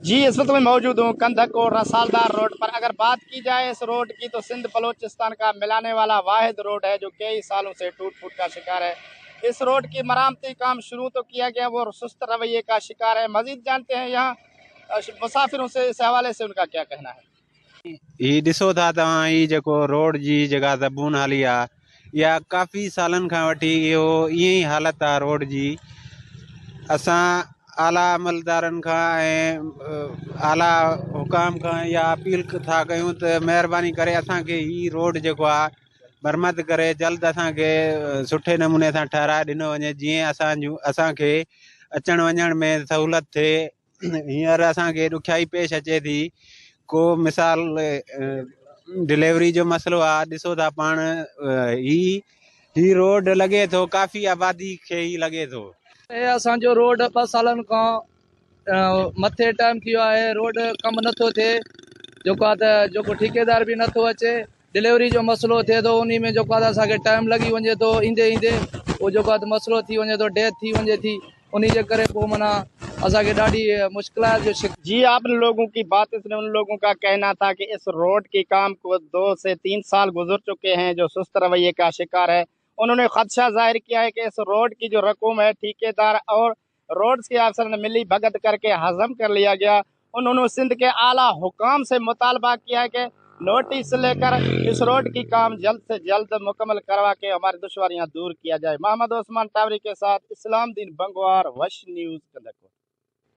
जी इस वक्त मैं मौजूद हूँ कंधकोट रसालदार रोड पर। अगर बात की जाए इस रोड की तो सिंध बलोचिस्तान का मिलाने वाला वाहिद रोड है जो कई सालों से टूट फूट का शिकार है। इस रोड की मरामती काम शुरू तो किया गया, वो सुस्त रवैये का शिकार है। मजीद जानते हैं यहाँ मुसाफिरों से इस हवाले से उनका क्या कहना है। ही ॾिसो था तव्हां ही जेको रोड जी जेका ज़बून हाली आहे इहा काफ़ी सालनि खां वठी इहो ईअं ई हालत आहे रोड जी। असां आला अमलदारनि खां ऐं आला हुकाम खां इहा अपील था कयूं त महिरबानी करे असांखे ही रोड जेको आहे मरमत करे जल्द असांखे सुठे नमूने सां ठहिराए ॾिनो वञे, जीअं असांखे अचण वञण में सहूलियत थिए। हींअर असांखे ॾुखियाई पेश अचे थी, को मिसाल डिलीवरी जो मसइलो आहे। ॾिसो था पाण ही रोड लॻे थो काफ़ी आबादी खे ई लॻे थो। हे असांजो रोड 2 सालनि खां मथे टाइम थी वियो आहे, रोड कमु नथो थिए, जेको आहे त जेको ठेकेदार बि नथो अचे, डिलीवरी जो मसइलो थिए थो, उन में जेको आहे त असांखे टाइम लॻी वञे थो, ईंदे ईंदे उहो जेको आहे त मसइलो थी वञे थो, डेथ थी वञे थी, उन जे करे पोइ माना असांखे ॾाढी मुश्किलात जो शिक। जी आप लोगों की बात इसने उन लोगों का कहना था कि इस रोड के काम को 2 से 3 साल गुजर चुके हैं, जो सुस्त रवैये का शिकार है। उन्होंने खदशा जाहिर किया है कि इस रोड की जो रकम है ठेकेदार और रोड्स के अफसर ने मिली भगत करके हजम कर लिया गया। उन्होंने सिंध के आला हुकाम से मुतालबा किया है कि नोटिस लेकर इस रोड की काम जल्द से जल्द मुकम्मल करवा के हमारी दुश्वारियाँ दूर किया जाए। मोहम्मद उस्मान टावरी के साथ इस्लाम दीन बंगवार, वश न्यूज़, कंधकोट।